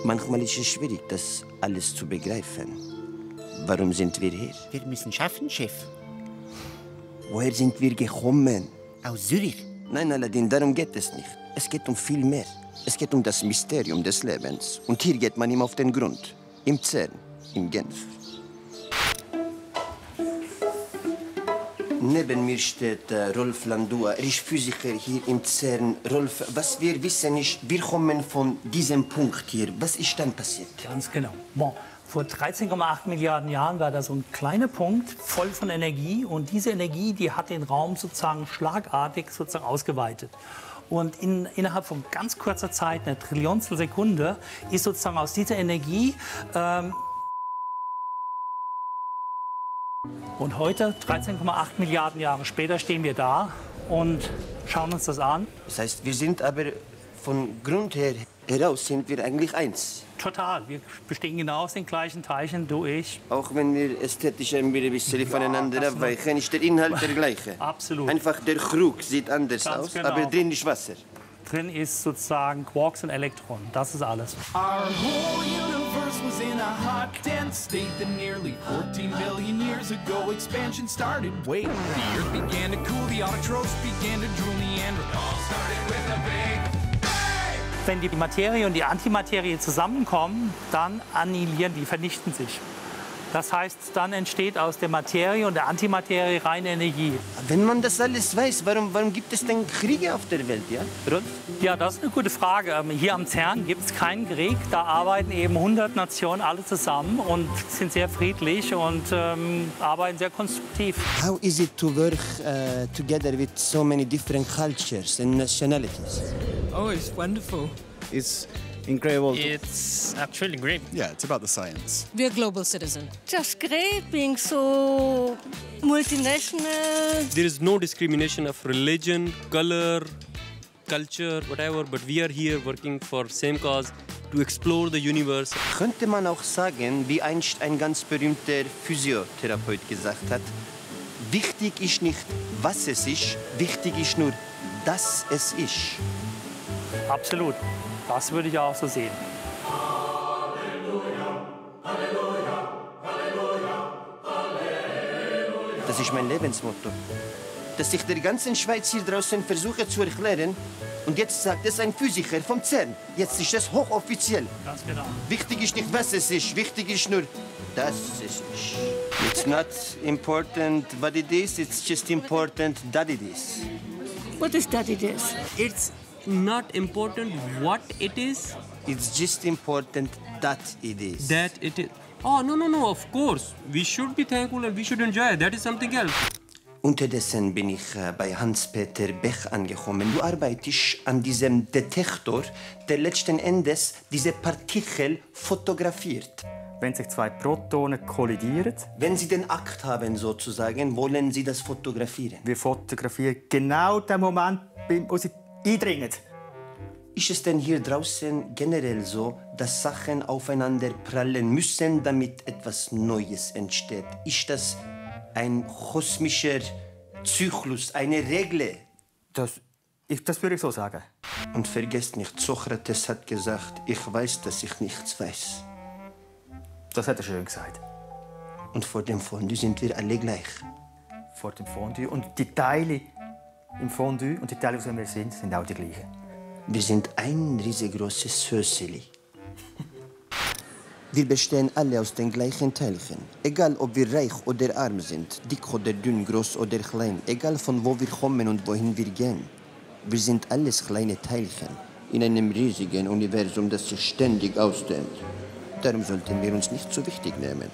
Manchmal ist es schwierig, das alles zu begreifen. Warum sind wir hier? Wir müssen schaffen, Chef. Woher sind wir gekommen? Aus Zürich. Nein, Aladdin, darum geht es nicht. Es geht um viel mehr. Es geht um das Mysterium des Lebens. Und hier geht man ihm auf den Grund. Im CERN, in Genf. Neben mir steht Rolf Landua. Er ist Physiker hier im CERN. Rolf, was wir wissen ist, wir kommen von diesem Punkt hier. Was ist dann passiert? Ganz genau. Bon. Vor 13,8 Milliarden Jahren war da so ein kleiner Punkt voll von Energie. Und diese Energie, die hat den Raum sozusagen schlagartig sozusagen ausgeweitet. Und innerhalb von ganz kurzer Zeit, einer Trillionstel Sekunde, ist sozusagen aus dieser Energie... und heute, 13,8 Milliarden Jahre später, stehen wir da und schauen uns das an. Das heißt, wir sind aber von Grund her heraus sind wir eigentlich eins. Total. Wir bestehen genau aus den gleichen Teilchen, du, ich. Auch wenn wir ästhetisch ein bisschen voneinander abweichen, ist der Inhalt der gleiche. Absolut. Einfach der Krug sieht anders Ganz aus, genau. aber drin ist Wasser. Drin ist sozusagen Quarks und Elektronen. Das ist alles. Our whole universe was in a hot, dense state that nearly 14 billion years ago expansion started. Wait, the earth began to cool, the autotrophs began to drool, Neanderthals started with a big bang. Wenn die Materie und die Antimaterie zusammenkommen, dann annihilieren die, vernichten sich. Das heißt, dann entsteht aus der Materie und der Antimaterie reine Energie. Wenn man das alles weiß, warum gibt es denn Kriege auf der Welt, ja, Rolf? Ja, das ist eine gute Frage. Hier am CERN gibt es keinen Krieg. Da arbeiten eben 100 Nationen alle zusammen und sind sehr friedlich und arbeiten sehr konstruktiv. How is it to work together with so many different cultures and nationalities? Oh, it's wonderful. It's incredible. It's actually great. Yeah, it's about the science. We're global citizens. Just great being so multinational. There is no discrimination of religion, color, culture, whatever, but we are here working for same cause to explore the universe. Könnte man auch sagen, wie einst ein ganz berühmter Physiotherapeut gesagt hat, wichtig ist nicht, was es ist, wichtig ist nur, dass es ist. Absolut. Das würde ich auch so sehen. Das ist mein Lebensmotto. Dass ich der ganzen Schweiz hier draußen versuche zu erklären. Und jetzt sagt es ein Physiker vom CERN. Jetzt ist es hochoffiziell. Ganz genau. Wichtig ist nicht, was es ist. Wichtig ist nur, dass es ist. It's not important what it is. It's just important that it is. What is that it is? It's not important what it is, It's just important that it is. that it is. Oh, no, of course. We should be thankful and we should enjoy. That is something else. Unterdessen bin ich bei Hans-Peter Bech angekommen. Du arbeitest an diesem Detektor, der letzten Endes diese Partikel fotografiert. Wenn sich zwei Protonen kollidieren, Wenn Sie den Akt haben, sozusagen, wollen Sie das fotografieren. wir fotografieren genau den Moment, wo sie eindringen. Ist es denn hier draußen generell so, dass Sachen aufeinander prallen müssen, damit etwas Neues entsteht? Ist das ein kosmischer Zyklus, eine Regel? Das würde ich so sagen. Und vergesst nicht, Sokrates hat gesagt, ich weiß, dass ich nichts weiß. Das hat er schön gesagt. Und vor dem Fondue sind wir alle gleich. Vor dem Fondue. Und die Teile im Fondue und die Teile, die wir sind auch die gleichen. Wir sind ein riesengroßes Höseli. Wir bestehen alle aus den gleichen Teilchen. Egal, ob wir reich oder arm sind, dick oder dünn, groß oder klein, egal von wo wir kommen und wohin wir gehen. Wir sind alles kleine Teilchen in einem riesigen Universum, das sich ständig ausdehnt. Darum sollten wir uns nicht so wichtig nehmen.